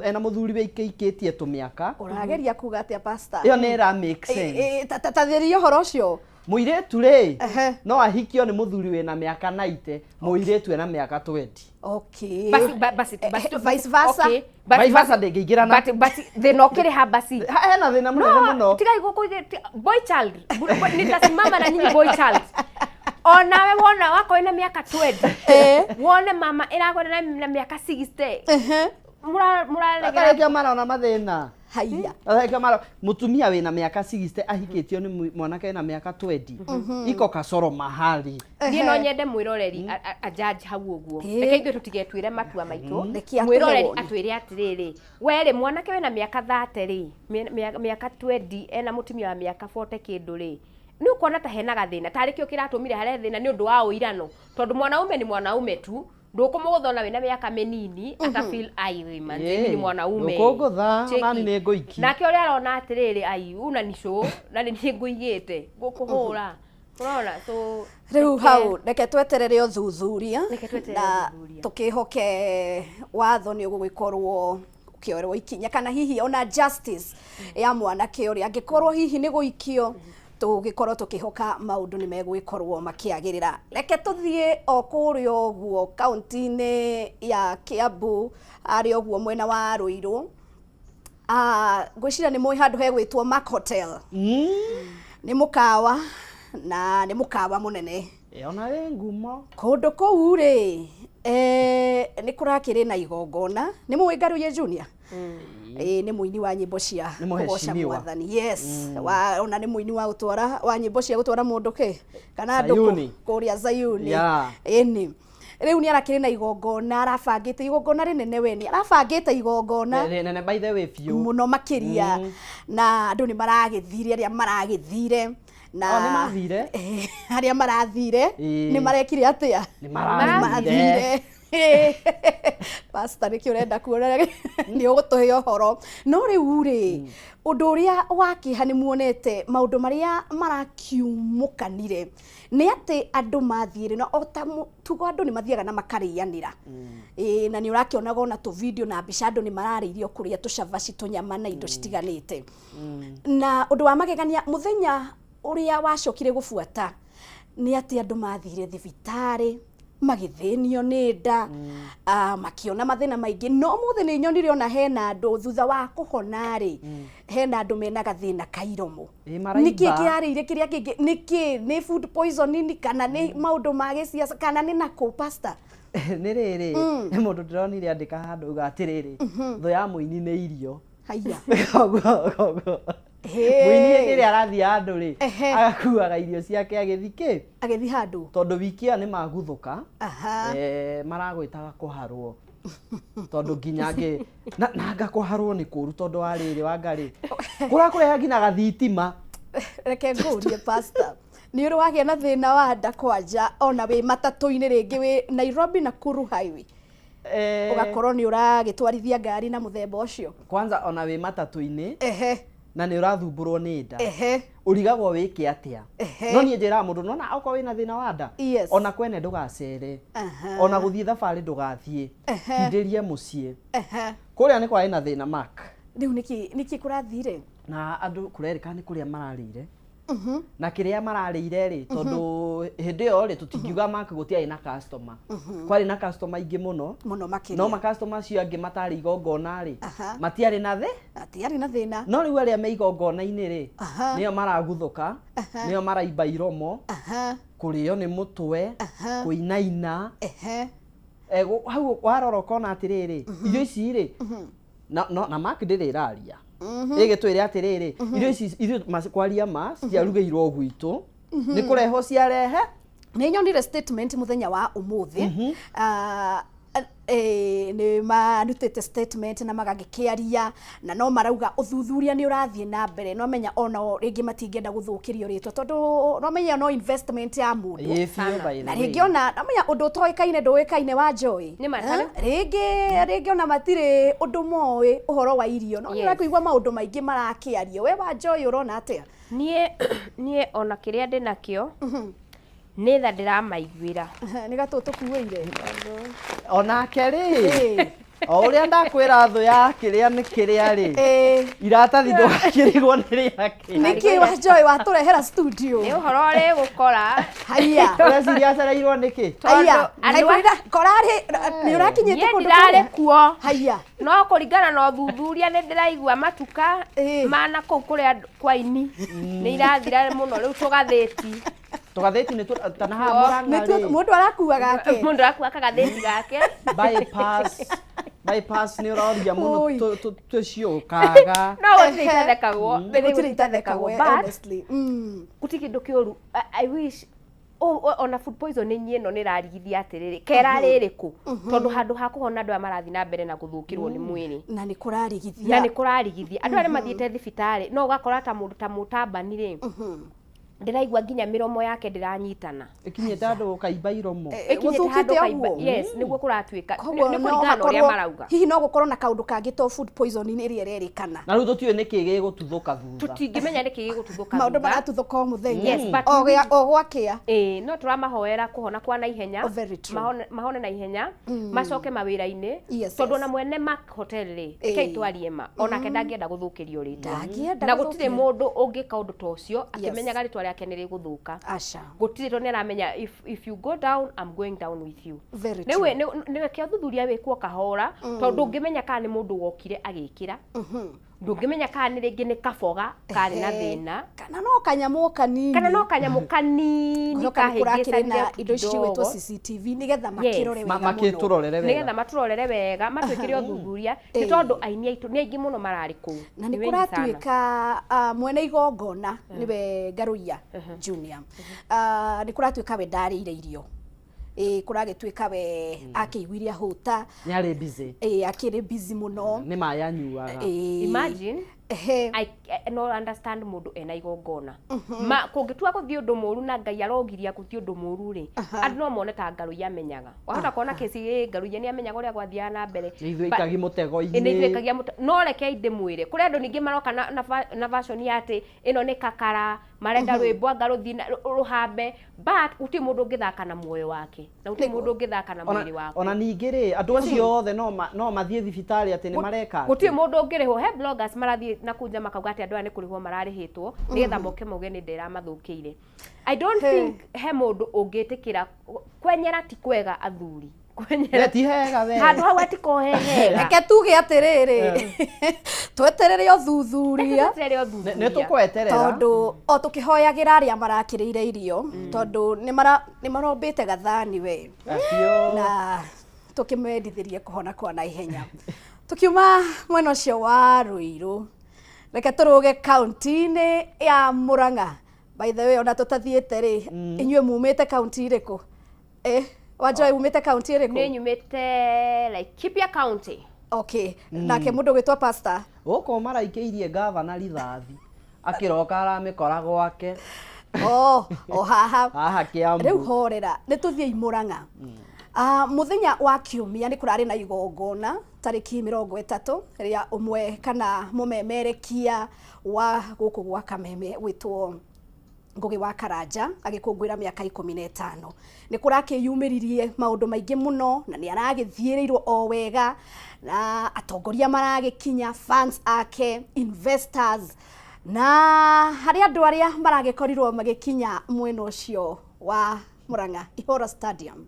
ena mũthuri wĩikĩikĩtie tũmĩaka. Ũrageria kuga atĩa, pastor? Ĩyo nĩ ĩra make sense. Tathĩria ũhoro ũcio. Mũirĩtu rĩ, no ahikio nĩ mũthuri wĩna mĩaka 90, mũirĩtu ena mĩaka 20. Okay. Basi basi basi Vice versa. Okay. Basi- Vice versa ndĩngĩingĩrana. But thĩna ũkĩrĩ ha basi. Hena thĩna mũnene mũno. Tigai gũkũ boy child. Nitasimama na nyinyi boy child. Onawe wona wakorwo na mĩaka 20. Wone mama ĩragwenda na mĩaka 60. Mũraregera. Atarĩkia marona mathĩna. Haiya. Atarĩkia mara mũtumia wĩna mĩaka 60 ahikĩtio nĩ mwanake wĩna mĩaka 20. Iko kasoro mahali. Niĩ no nyende mwĩroreri a judge hau ũguo. Reke ithuĩ tũtigetuĩre matua maitũ. Reke atũhe Mwĩroreri woni. atwĩre atĩrĩrĩ, we rĩ, mwanake wĩna mĩaka 30 rĩ, mĩaka 20 ena mũtumia wa mĩaka 40 kĩndũ rĩ, nĩ ũkuona ta hena gathĩna tarĩ kĩo kĩratũmire harehe thĩna nĩ ũndũ wa ũirano, tondũ mwanaume ni mwanaume tu, ndũkũmũgũtha ona wĩna mĩaka mĩnini ata feel ai we man, mimi ni mwanaume. Ndũkũngũtha, Cheki. nani nĩ ngũiki. Nake ũrĩa arona atĩrĩrĩ, ai una ni show na nĩ niĩ ngũigĩte ngũkũhũra, ũrona? So Rĩu hau reke tweterere ũthuthuria Reke tweterere na ũthuthuria. Tũkĩhoke watho nĩ ũgũgĩkorwo ũkĩoerwo ikinya, kana hihi ona justice ya mwanake ũrĩa angĩkorwo hihi nĩ gũikio, tũgĩkorwo tũkĩhoka maũndũ nĩ megũgĩkorwo makĩagĩrĩra. Reke tũthiĩ o kũrĩa ũguo kaunti-inĩ ya Kiambu, harĩa ũguo mwena wa Ruiru. Ngwĩciria nĩ mũĩ handũ hegwĩtwo Mark Hotel. Nĩ mũkawa, na nĩ mũkawa mũnene. Ona wĩ ngumo. Kũndũ kũu rĩ, nĩ kũrakĩrĩ na igongona. Nĩ mũĩ Ngaruiya Junior? Ĩ, nĩ mũini wa nyĩmbo cia Nĩ kũgoca mũheshimiwa. Mwathani. Yes. Wa, ona nĩ mũini wa gũtwara wa nyĩmbo cia gũtwara mũndũ kĩ kana andũ Zayuni. Kũrĩa Zayuni. Ĩni rĩu nĩ arakĩrĩ na igongona, arabangĩte igongona rĩnene, we nĩ arabangĩte igongona Nene by the way biũ. Mũno makĩria. Na andũ nĩ maragĩthire, arĩa maragĩthire na Oh, nĩ mathire? Arĩa marathire nĩ marekire atĩa? Nĩ marathire. Marathire. Pastor, nĩkĩ ũrenda kuona nĩ ũgũtũhe ũhoro? No rĩu rĩ, ũndũ ũrĩa wa kĩeha nĩ muonete maũndũ marĩa marakiumũkanire nĩ atĩ andũ mathiĩ na o ta tugo andũ nĩ mathiaga na makarĩanĩra. Ĩĩ, na nĩ ũrakĩonaga ona tũ video na mbica, andũ nĩ mararĩirio kũrĩa tũcabaci, tũnyama na indo citiganĩte. Na ũndũ wa magegania mũthenya ũrĩa wacokire gũbuata nĩ atĩ andũ mathire thibitarĩ magĩthĩnio nĩ nda, makĩona mathĩna maingĩ. No mũthĩ nĩ nyonire ona hena andũ thutha wa kũhona rĩ, hena andũ mena gathĩna ka iromo. Ĩ, maraimba. Nĩkĩ kĩrarĩire kĩrĩa kĩngĩ? Nĩkĩ? Nĩ food poisoning kana nĩ maũndũ ma gĩciaca kana nĩ nakũ, pastor? Nĩ rĩrĩ, nĩ mũndũ ndĩronire andĩka handũ uga atĩrĩrĩ, thũ ya mũini nĩ irio. Haiya. Koguo mũini hĩndĩ ĩrĩa arathiĩ handũ rĩ, agakuaga irio ciake agĩthiĩ kĩ agĩthiĩ handũ, tondũ wiki ĩyo nĩ maguthũka. Maragwĩtaga kũharwo, tondũ nginya ngĩ na kũharwo nĩ kũru, tondũ wa rĩrĩ wanga rĩ kũrakũreha nginya gathitima. Reke ngũrie, pastor, nĩ ũrĩ wagĩa na thĩna wa nda kwanja ona wĩ matatũ-inĩ, rĩngĩ wĩ Nairobi Nakuru highway, ũgakorwo nĩ ũragĩtwarithia ngari na mũthemba ũcio? Kwanza ona wĩ matatũ-inĩ na nĩ ũrathumbũrwo nĩ nda, ũrigagwo wĩke atĩa. No niĩ njĩraga mũndũ, nona okorwo wĩna thĩna wa nda, ona kwene ndũgacere, ona gũthiĩ thabarĩ ndũgathiĩ, kindĩria mũciĩ. Kũrĩa nĩ kwarĩ na thĩna, Mark. Rĩu nĩkĩ kũrathire? Na andũ kũrerĩkana nĩ kũrĩa mararĩire, na kĩrĩa mararĩire rĩ, tondũ hĩndĩ ĩyo rĩ, tũtingiuga Mark gũtiarĩ na customer. Kwarĩ na customer aingĩ mũno. Mũno makĩria. No macustomer acio angĩ matarĩ igongona rĩ, matiarĩ na thĩ matiarĩ na thĩna. No rĩu arĩa me igongona-inĩ rĩ, nĩo maraguthũka, nĩo maraimba iromo, kũrĩo nĩ mũtwe, kũinaina. Hau warora ũkona atĩrĩrĩ, irio ici rĩ, na Mark ndĩrĩ ĩraria, ĩgĩtwĩre atĩrĩrĩ, irio ici irio kwaria ma citiarugĩirwo gwitũ, nĩ kũrehwo ciarehe. Nĩ nyonire statement mũthenya wa ũmũthĩ. Nĩ marutĩte statement na magagĩkĩaria, na no marauga ũthuthuria nĩ ũrathiĩ na mbere. No menya onao rĩngĩ matingĩenda gũthũkĩrio rĩtwa, tondũ no menya no investment ya mũndũ. Ĩĩ, biũ, by the Na way. rĩngĩ ona no menya ũndũ ũtoĩkaine ndũĩkaine wa Joy. Nĩ ma- Rĩngĩ ona matirĩ ũndũ moĩ ũhoro wa irio, no nĩ ũrakũigua maũndũ maingĩ marakĩario. We wa Joy, ũrona atĩa? Niĩ ona kĩrĩa ndĩ nakĩo Nĩ tha ndĩramaiguĩra. Nĩ gatũ tũkuĩire. Onake rĩ, o ũrĩa ndakwĩra thũ ya kĩrĩa nĩ kĩrĩa rĩ, iratathi ndũgakĩrigwo nĩ rĩakĩ. Nĩkĩ Wanjoĩ watũrehera studio? Nĩ ũhoro ũrĩ gũkora. Haiya. Ũreciria acereirwo nĩkĩ? Haiya. Andũ a- Korarĩ nĩ ũrakinyĩte Niĩ kũndũ ndirarĩ kũrĩa? kuo. Haiya. No kũringana na ũthuthuria nĩ ndĩraigua matuka mana kũu kũrĩa andũ- kwa ini nĩ irathira mũno rĩu tũgathĩti. Tũgathĩti nĩ tũ- ta na haha Mũrang'a Nĩtuo rĩ, mũndũ arakua gake. Mũndũ arakua kagathĩti gake. Bypass, bypass nĩ ũroria mũno Oi. twĩciũkaga. No gũtirĩ itathekagwo. Gũtirĩ itathekagwo, But honestly. Gũtirĩ kĩndũ kĩũru. I wish ona food poisoning ĩno nĩ ĩrarigithia atĩrĩrĩ kera rĩrĩ kũ tondũ handũ ha kũhona andũ aya marathiĩ na mbere na gũthũkĩrwo nĩ mwĩrĩ. Na nĩ kũrarigithia. Na nĩ kũrarigithia andũ arĩa mathiĩte thibitarĩ no ũgakora ta mũndũ ta mũtambani rĩ, ndĩraigua nginya mĩromo yake ndĩranyitana. Ĩkinyĩte handũ ũkaimba iromo. Ĩkinyĩte handũ Gũthũkĩte ũkaimba- ũguo? Yes, nĩguo kũratuĩka. Koguo Nĩ no kũringana na ũrĩa hakorwo- marauga. Hihi no gũkorwo na kaũndũ kangĩ to food poisoning ĩrĩa ĩrerĩkana. Na rĩu tũtiũĩ nĩkĩ gĩgũtuthũka thutha. Tũtingĩmenya nĩkĩ gĩgũtuthũka Maũndũ thutha. maratuthũka o mũthenya. Yes, but O o gwakĩa. Ĩĩ, no tũramahoera kũhona kwa naihenya. Oh, very true. Mahone naihenya, macoke mawĩra-inĩ. Yes, Tondũ yes. ona mwene Mark Hotel rĩ, Ĩĩ. rekei twarie ma, onake ndangĩenda gũthũkĩrio rĩtwa. Ndangĩenda Na gũtirĩ gũthũkĩrio. mũndũ ũngĩka ũndũ ta ũcio akĩmenyaga rĩtwa rĩake nĩ rĩgũthũka. Aca. Gũtirĩ, tondũ nĩ aramenya if you go down, I'm going down with you. Very Rĩu true. nĩ reke ũthuthuria wĩkwo kahora, tondũ ndũngĩmenya kana nĩ mũndũ wokire agĩkĩra, ndũngĩmenya kana nĩ rĩngĩ nĩ kaboga karĩ na Ehe. thĩna, Kana no kanyamũ o kanini. Kana no kanyamũ kanini Ngwĩhoka nĩ kũrakĩrĩ na kahĩngĩcanire indo ici cigwĩtwo kidogo. CCTV nĩgetha Yes. makĩrore wega mũno. Makĩtũrorere wega. Nĩgetha matũrorere wega, matwĩkĩre ũthuthuria, nĩ tondũ aini aitũ nĩ aingĩ mũno mararĩ kũu. Na nĩ Nĩ wengi sana. kũratuĩka mwene igongona nĩwe Ngaruiya Junior. Nĩ kũratuĩka we ndarĩire irio. Ĩ kũragĩtuĩka we akĩiguire ahũta. Nĩ arĩ busy. Ĩ akĩrĩ busy mũno. Nĩ maĩ anyuaga. Ĩ. Imagine, I no understand mũndũ ena igongona. Ma kũngĩtua gũthiĩ ũndũ mũru na Ngai arogiria gũthiĩ ũndũ mũru rĩ, andũ no mone ta Ngaruiya amenyaga. Wahota kuona kesi ĩ Ngaruiya nĩ amenyaga ũrĩa gwathiaga na mbere. Nĩ ithuĩ But- ikagia mũtego-inĩ. Ĩ, nĩ ithuĩ ikagia no rekei ndĩmwĩre kũrĩ andũ ningĩ maroka na version ya atĩ ĩno nĩ kakara marenda rwĩmbo anga rũthiĩ rũhambe, but gũtirĩ mũndũ ũngĩthaka na muoyo wake na gũtirĩ mũndũ ũngĩthaka na mwĩrĩ waku. Ona ningĩ rĩ, andũ acio othe no mathiĩ thibitarĩ atĩ nĩ mareka atĩ? Gũtirĩ mũndũ ũngĩrĩhwo. He bloggers marathiĩ na kũu nja makauga atĩ andũ aya nĩ kũrĩhwo mararĩhĩtwo nĩgetha moke mauge nĩ ndĩramathũkĩire. I don't think he mũndũ ũngĩtĩkĩra kwenyera ti kwega athuri. Kwenyera We ti hega we. Handũ hau hatiko he hega. Reke tuge atĩrĩrĩ, tweterere ũthuthuria. Reke tweterere ũthuthuria. Nĩ tũkweterera. Tondũ o tũkĩhoyagĩra arĩa marakĩrĩire irio, tondũ nĩ marombĩte gathani we. Acio. Na tũkĩmendithĩrie kũhona kwa naihenya. Tũkiuma mwena ũcio wa Ruiru, reke tũrũge kaunti-inĩ ya Murang'a. By the way, ona tũtathiĩte rĩ, inyuĩ mumĩte kaunti ĩrĩkũ? Wanjoy umĩte kaunti ĩrĩkũ? Nĩ nyumĩte Laikipia County. Okay. Nake mũndũ ũgwĩtwo pastor? Gũkũ maraikĩirie gavana rithathi akĩroka aramĩkora gwake. Oh, o haha. Haha Kiambu. Rĩu horera, nĩ tũthiĩ Murang'a. Mũthenya wa kiumia nĩ kũrarĩ na igongona tarĩki 30 rĩa ũmwe kana mũmemerekia wa gũkũ gwa Kameme gwĩtwo Ngũgĩ wa Karanja agĩkũngũĩra mĩaka 15. Nĩ kũrakĩyumĩririe maũndũ maingĩ mũno na nĩ aragĩthiĩrĩirwo o wega na atongoria maragĩkinya, fans ake, investors, na harĩ andũ arĩa maragĩkorirwo magĩkinya mwena ũcio wa Murang'a Ihora Stadium.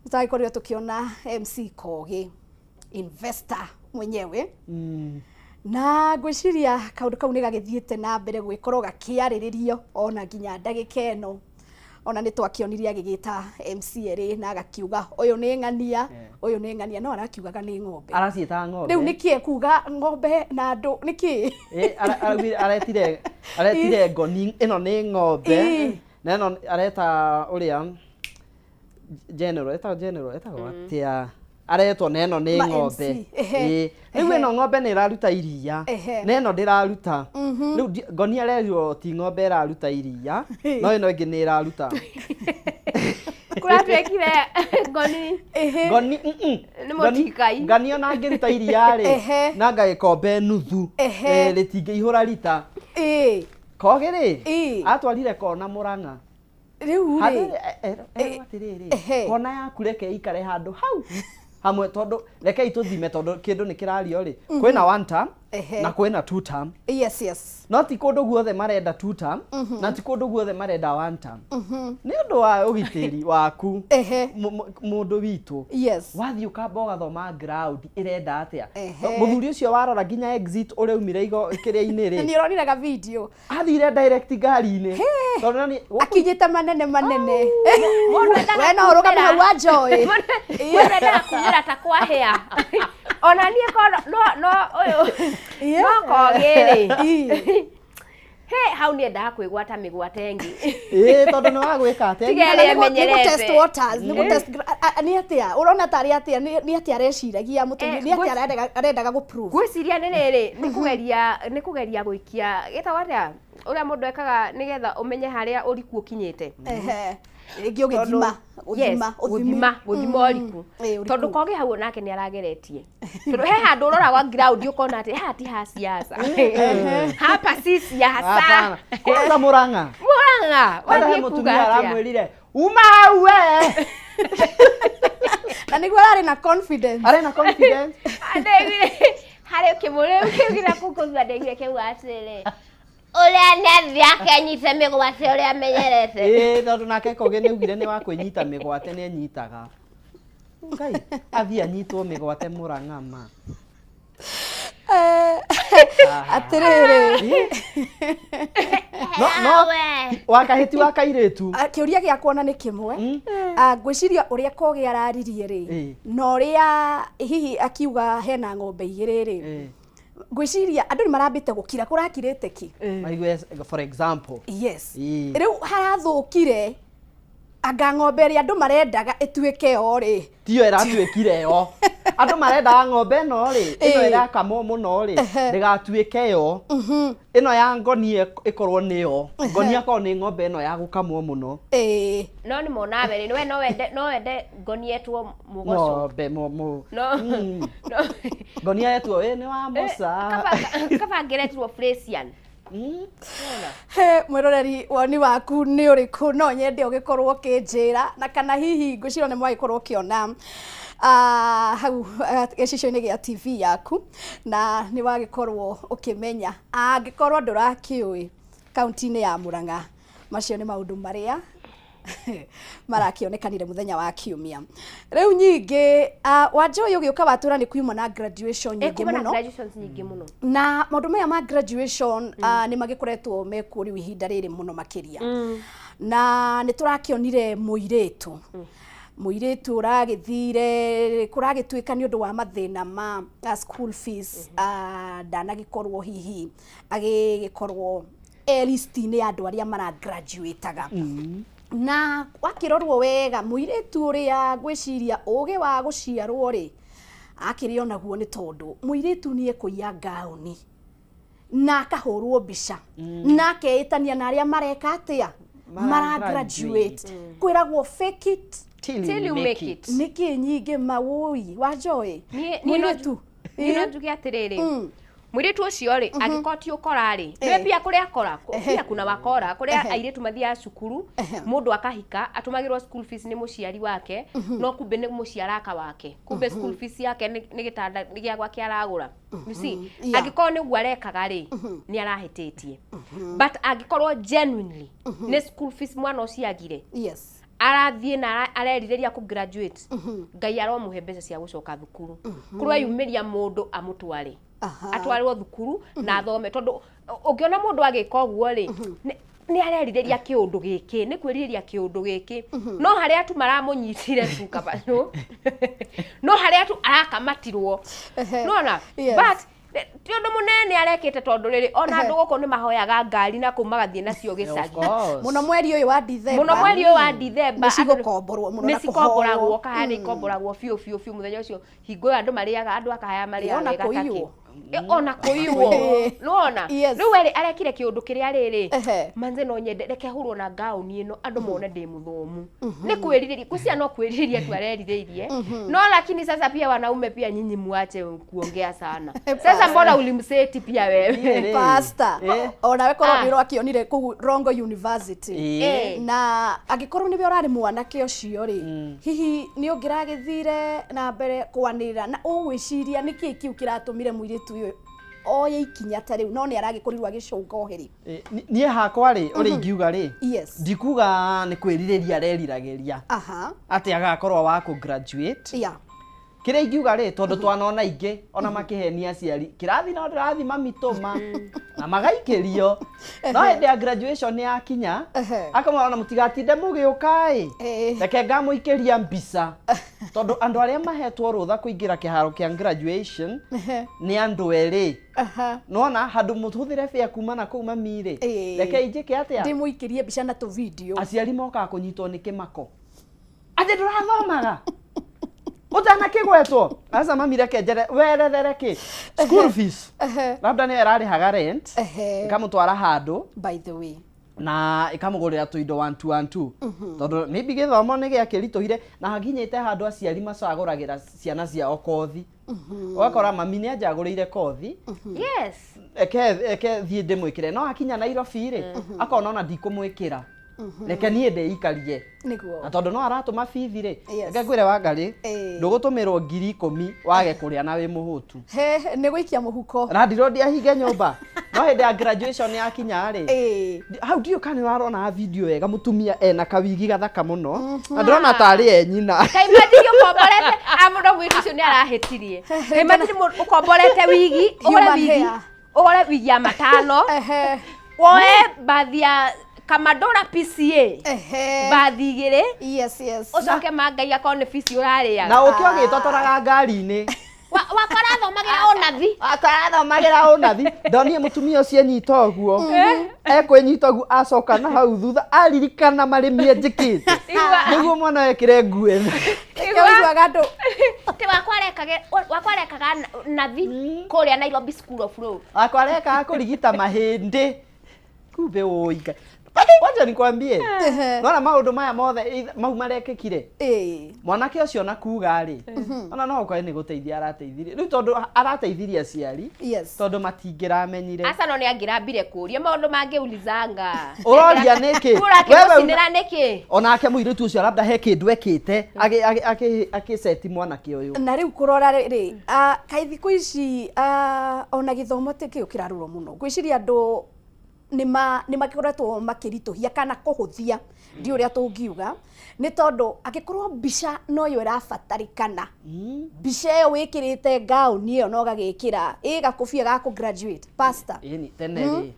Nĩ twagĩkorirwo tũkĩona MC Kogi, investor mwenyewe. Na ngwĩciria kaũndũ kau nĩ gagĩthiĩte na mbere gwĩkorwo gakĩarĩrĩrio ona nginya ndagĩka ĩno. Ona nĩ twakĩonire agĩgĩta MC erĩ na agakiuga ũyũ nĩ ng'ania, ũyũ nĩ ng'ania, no arakiugaga nĩ ng'ombe. Araciĩtaga ng'ombe. Rĩu nĩkĩ ekuga ng'ombe na andũ nĩkĩ? Araugire aretire ngoni ĩno nĩ ng'ombe. Na ĩno areta ũrĩa general, etagwo general, etagwo atĩa? Aretwo na ĩno nĩ Ma ng'ombe. MC, ehe. Ĩ, rĩu ĩno ng'ombe nĩ ĩraruta iria na ĩno ndĩraruta. Rĩu ngoni arerirwo ti ng'ombe ĩraruta iria, no ĩno ĩngĩ nĩ ĩraruta. Kũratuĩkire ngoni. Ngoni, Nĩ mũtikai. Ngani ona angĩruta iria rĩ, na ngagĩkombe nuthu, rĩtingĩihũra rita. Kogi rĩ, atwarire kona Murang'a. Rĩu rĩ Harĩ atĩrĩrĩ, kona yaku reke ikare handũ hau hamwe, tondũ rekei tũthime, tondũ kĩndũ nĩ kĩrario rĩ, kwĩna one term na kwĩna two term. Yes. No ti kũndũ guothe marenda two term, na ti kũndũ guothe marenda one term. Nĩ ũndũ wa ũgitĩri waku, mũndũ witũ, wathiĩ ũkamba ũgathoma ground ĩrenda atĩa. Mũthuri ũcio warora nginya exit ũrĩa umire igo kĩrĩa-inĩ rĩ, Nĩ ũronire ga video? Athire direct ngari-inĩ, tondũ nani Akinyĩte manene manene. Mũndũ endaga We no ũrũgame hau wa Joy. Mũndũ endaga kumĩra ta kwahĩa. Ona niĩ ko no ũyũ no kogĩ rĩ, he hau nĩ endaga kwĩgwata mĩgwate ĩngĩ. Ĩĩ, tondũ nĩ wa gwĩka atĩa? Tiga ĩrĩa Nĩ gũ test amenyerete. waters, nĩ gũ test nĩ atĩa ũrona tarĩ atĩa, nĩ atĩa areciragia mũtumia, nĩ atĩa arendaga gũ prove? Ngwĩciria nĩ rĩrĩ, nĩ kũgeria gũikia gĩtagwo atĩa, ũrĩa mũndũ ekaga nĩgetha ũmenye harĩa ũriku ũkinyĩte. Rĩngĩ ũgĩthima. Yes, ũthima. Gũthima ũriku. Ĩĩ, ũriku. Tondũ kogĩ hau onake nĩ arageretie, tondũ he handũ ũrora wa ground ũkona atĩ haha ti ha siasa, hapa si siasa. Hapana. Kwanza Murang'a. Murang'a. Kwanza he Wathiĩ kuga mũtumia atĩa? aramwĩrire uma hau we. Na nĩguo ararĩ na confidence. Arĩ na confidence. Ndegire harĩ kĩmũrĩu kĩu gĩna kũkũthua, ndegire kĩuga atĩrĩrĩ, ũrĩa nĩ athiĩ akenyite mĩgwate ũrĩa amenyerete. Ĩĩ, tondũ nake Kogi nĩ augire nĩ wa kwĩnyita mĩgwate, nĩ enyitaga. Ngai athiĩ anyitwo mĩgwate Murang'a ma. Atĩrĩrĩ. No wakahĩti wa kairĩtu. Ah, kĩũria gĩakwa ona nĩ kĩmwe. Ah, ngwĩciria ũrĩa Kogi araririe rĩ, na ũrĩa hihi akiuga hena ng'ombe igĩrĩ rĩ, ngwĩciria andũ nĩ marambĩte gũkira, kũrakirĩte ki. Maigue for example. Yes. Rĩu harathũkire anga ng'ombe ĩrĩa andũ marendaga ĩtuĩke yo rĩ? Tiyo ĩratuĩkire yo. Andũ marendaga ng'ombe ĩno rĩ, ĩno ĩrakamwo mũno rĩ, ndĩgatuĩke yo. Ĩno ya ngonia ĩkorwo nĩyo. Ngonia akorwo nĩ ng'ombe ĩno ya gũkamwo mũno. No nĩ monawe rĩ, we no wende ngonietwo mũgoco? Ng'ombe mo. No no. Ngonia yetwo ĩ nĩ wa Musa. Kaba ngeretirwo Fresian. He mwĩroreri, woni waku nĩ ũrĩkũ? No nyende ũgĩkorwo ũkĩnjĩra, na kana hihi ngwĩciria nĩ mwagĩkorwo ũkĩona hau gĩcicio-inĩ gĩa TV yaku, na nĩ wagĩkorwo ũkĩmenya. Angĩkorwo ndũrakĩũĩ, kaunti-inĩ ya Murang'a, macio nĩ maũndũ marĩa marakĩonekanire mũthenya wa kiumia. Rĩu nyingĩ, Wanja ũyũ ũgĩũka watũra nĩ kuuma na graduation nyingĩ Kuma na mũno. Graduations nyingĩ mũno. Na maũndũ maya ma graduation nĩ magĩkoretwo mekuo rĩu ihinda rĩrĩ mũno makĩria, na nĩ tũrakĩonire mũirĩtu ũragĩthire kũragĩtuĩka nĩ ũndũ wa mathĩna ma school fees, ndanagĩkorwo hihi agĩgĩkorwo e list-inĩ ya andũ arĩa mara graduateaga. Na wakĩrorwo wega, mũirĩtu ũrĩa ngwĩciria ũgĩ wa gũciarwo rĩ akĩrĩ onaguo, nĩ tondũ mũirĩtu nĩ ekũiya ngaũni na akahũrwo mbica na akeĩtania na arĩa mareka atĩa, mara graduate. Kwĩragwo fake it till you make it. Nĩkĩ nyingĩ mawũi wa Joy? Niĩ no Mũirĩtu. Niĩ no njuge atĩrĩrĩ, mũirĩtu ũcio rĩ, angĩkorwo ti ũkora rĩ, nĩ mbia kũrĩa akora mbia, kuna wakora kũrĩa airĩtu mathiaga cukuru, mũndũ akahika, atũmagĩrwo school fees nĩ mũciari wake, no kumbe nĩ mũciaraka wake, kumbe school fees yake nĩ gĩtanda nĩ gĩa gwake aragũra, you see? Angĩkorwo nĩguo arekaga rĩ, nĩ arahĩtĩtie, but angĩkorwo genuinely nĩ school fees mwana ũcio agire, arathiĩ na arerirĩria kũ graduate, Ngai aromũhe mbeca cia gũcoka thukuru. Kũreyumĩria mũndũ amũtware, atwarwo thukuru na athome, tondũ ũngĩona mũndũ agĩka ũguo rĩ, nĩ arerirĩria kĩũndũ gĩkĩ, nĩ kwĩrirĩria kĩũndũ gĩkĩ, no harĩa tu maramũnyitire tu kabanũ, no harĩa tu arakamatirwo nona. But ti ũndũ mũnene arekĩte, tondũ rĩrĩ ona andũ gũkũ nĩ mahoyaga ngari na kũu magathiĩ nacio gĩcagi. Mũno mweri ũyũ wa Dithemba. Mũno mweri ũyũ wa Dithemba. Nĩ cigũkomborwo mũno nĩ na cikomboragwo kũhoywo. kana nĩ ikomboragwo biũ biũ biũ mũthenya ũcio. Hingo ĩyo andũ marĩaga, andũ akahaya marĩaga Ona wega takĩ. kũiywo. Ona kũiywo. Nĩwona? Yes. Rĩu werĩ arekire kĩũndũ kĩrĩa rĩrĩ. Ehe. Manze no nyende reke hũrwo na ngaũni ĩno andũ mone ndĩ mũthomu. Nĩ kwĩrirĩria, kwĩcia no kwĩrirĩria tu arerirĩirie. No lakini sasa pia wanaume pia nyinyi muache kuongea sana. Sasa mbona ulimseti pia wewe? Pastor, onawe korwo Ah. nä ũrakĩonire kũu Rongo University. Eh. Na angĩkorwo nĩwe ũrarĩ mwanake ũcio rĩ, hihi nĩ ũngĩragĩthire na mbere kwanĩrĩra na ũgwĩciria nĩkĩ kĩu kĩratũmire mũirĩtu ũyũ oye ikinya ta rĩu no nĩ aragĩkorirwo agĩcũnga ũhĩrĩ. Niĩ hakwa rĩ, ũrĩa ingiuga rĩ, Yes. ndikuga nĩ kwĩrirĩria areriragĩria Aha. atĩ agakorwo wa kũ graduate. Yeah. Kĩrĩa ingiuga rĩ, tondũ twanona ingĩ ona makĩhenia aciari, kĩrathi no ndĩrathi mami tũma, na magaikĩrio. No hĩndĩ ya graduation yakinya, akamwĩra ona mũtigatinde mũgĩũka ĩ, reke ngamũikĩria mbica. Tondũ andũ arĩa mahetwo rũtha kũingĩra kĩharo kĩa graduation nĩ andũ erĩ. Aha. Nona handũ mũhũthĩre bĩa kuma na kũu mami rĩ, reke injĩke atĩa? Ndĩmũikĩrie mbica na tũ video. Aciari mokaga kũnyitwo nĩ kĩmako. Atĩ ndũrathomaga? Ũtanakĩgwetwo? Aca mami reke njere, werethere kĩ? School fees. Labda nĩyo ĩrarĩhaga rent, ĩkamũtwara handũ. By the way. Na ĩkamũgũrĩra tũindo one two one two. Tondũ maybe gĩthomo nĩ gĩakĩritũhire na hakinyĩte handũ aciari macagũragĩra ciana ciao kothi. Ũgakora mami nĩ anjagũrĩire kothi, Yes. eke thiĩ ndĩmwĩkĩre, no akinya Nairobi rĩ, akona ona ndikũmwĩkĩra, reke niĩ ndĩikarie. Nĩguo. Na tondũ no aratũma bithi rĩ, Yes. reke ngwĩre Wangarĩ, Eh. ndũgũtũmĩrwo 10,000 wage kũrĩa na wĩ mũhũtu. He, nĩ gũikia mũhuko. Randirwo ndiahinge nyũmba. No hĩndĩ ya graduation yakinya rĩ, Eh. hau ndiũ kana nĩũrarona video wega, mũtumia ena kawigi gathaka mũno, na ndĩrona tarĩ e nyina. Kaĩ imagine ũkomborete, ah, mũndũ mũirĩtu ũcio nĩ arahĩtirie. Kaĩ imagine ũkomborete wigi, ũgũre Human wigi, hair. ũgũre wigi ya matano, woe bathi ya Kamadora PCA, bathi igĩrĩ, Yes, yes. ũcoke mangai akorwo nĩ bici ũrarĩaga. Na ũke ũgĩtotoraga ngari-inĩ. Wakora athomagĩra ũnathi. Wakora athomagĩra ũnathi. Ndonire mũtumia ũcio enyita ũguo. Ekwĩnyita ũguo acoka na hau thutha aririkana marĩmi enjĩkĩte. Nĩguo mwana ekĩre nguo ĩno. Ũiguaga andũ. Ti wakwa wakwa arekaga nathi kũrĩa Nairobi School of Law. Wakwa arekaga kũrigita mahĩndĩ. Kumbe ũi Ngai. Wacha nikwambie. Nona maũndũ maya mothe mau marekĩkire. Mwanake ũcio na kuga rĩ, ona no ũkore nĩ gũteithia arateithirie. Rĩu tondũ arateithirie aciari, Yes. tondũ matingĩramenyire. Aca no nĩ angĩrambire kũria maũndũ mangĩ ulizanga. Ũroria nĩkĩ? Ũrakĩmũcinĩra nĩkĩ? Onake mũirĩtu ũcio labda he kĩndũ ekĩte agĩceti mwanake ũyũ. Na rĩu kũrora rĩ, kaĩ thikũ ici ona gĩthomo ti kĩo kĩrarorwo mũno. Ngwĩciria andũ nĩ makoretwo makĩritũhia kana kũhũthia, ndiũ ũrĩa tũngiuga, nĩ tondũ angĩkorwo mbica noyo ĩrabatarĩkana, mbica ĩyo wĩkĩrĩte ngaũni ĩyo na ũgagĩkĩra ĩ gakũbia ga kũ graduate pastor. Ĩni, tene rĩ.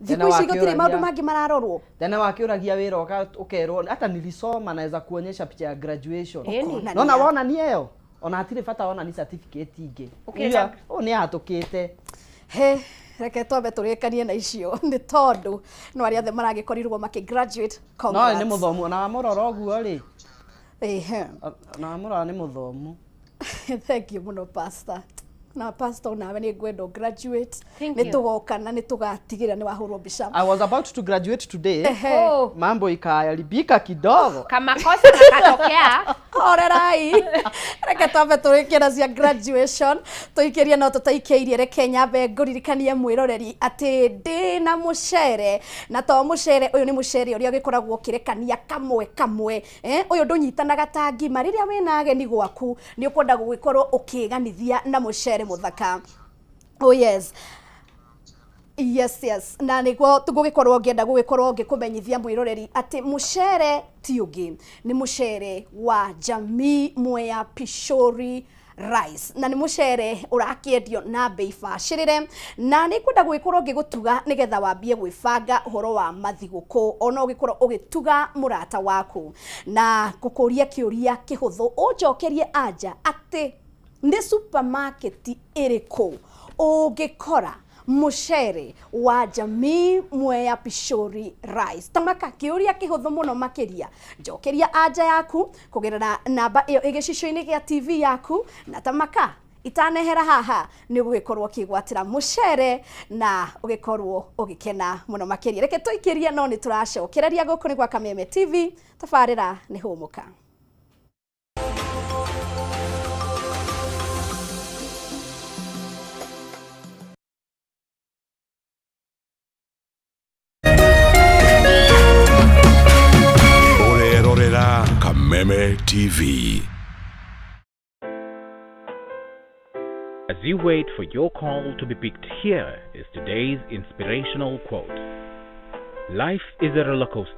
Thikũ ici gũtirĩ maũndũ mangĩ mararorwo. Tene wakĩũragia wĩra ũkerwo hata nilisoma naweza kuonyesha picha ya graduation. Ĩni. Nona wonania ĩyo ona hatirĩ bata wonani certificate ingĩ. Ũkĩenda- Ũyũ nĩ ahatũkĩte. He, reke twambe tũrĩkanie na icio nĩ tondũ no arĩa othe maragĩkorirwo makĩ graduate No nĩ congrats. mũthomu ona wamũrora ũguo rĩ. Ehe. Ona wamũrora nĩ mũthomu. Thank you mũno pastor. Na pastor nawe nĩ ngwenda graduate. Thank Nĩ you. tũgoka na nĩ tũgatigĩra nĩ wahũrwo mbica. I was about to graduate today. Ehe. Oh. Mambo ikaharibika kidogo. Kamakosa kakatokea. Horerai. Reke twambe tũrĩkie na cia graduation. Tũikĩrie no tũtaikĩirie, reke nyambe ngũririkanie mwĩroreri atĩ ndĩ na mũcere. Na to mũcere ũyũ nĩ mũcere ũrĩa ũgĩkoragwo ũkĩrekania kamwe kamwe. Ũyũ ndũnyitanaga ta ngima. Rĩrĩa wĩna ageni gwaku nĩ ũkwenda gũgĩkorwo ũkĩganithia na mũcere mũthaka. Oh yes. Yes, yes. Na nĩguo ngũgĩkorwo ngĩenda gũgĩkorwo ngĩkũmenyithia mwĩroreri atĩ mũcere ti ũngĩ, nĩ mũcere wa Jamii Mwea Pishori Rice, na nĩ mũcere ũrakĩendio na bei bacĩrĩre, na nĩ ngwenda gũgĩkorwo ngĩgũtuga nĩgetha wambie gwĩbanga ũhoro wa mathigũkũ, ona ũgĩkorwo ũgĩtuga mũrata waku, na ngũkũria kĩũria kĩhũthũ ũnjokerie anja atĩ nĩ supermarket ĩrĩkũ ũngĩkora mũcere wa Jamii Mwea Pishori Rice. Tamaka kĩũria kĩhũthũ mũno makĩria, njokeria anja yaku kũgerera namba ĩyo ĩ gĩcicio-inĩ gĩa TV yaku, na tamaka Itanehera haha nĩ ũgũgĩkorwo ũkĩgwatĩra mũcere na ũgĩkorwo ũgĩkena mũno makĩria. Reke tũikĩrie no nĩ tũracokereria gũkũ nĩ gwa Kameme TV, tabarĩra nĩ Hũmũka. Ũrerorera Kameme TV. As you wait for your call to be picked, here is today's inspirational quote. Life is a roller coaster.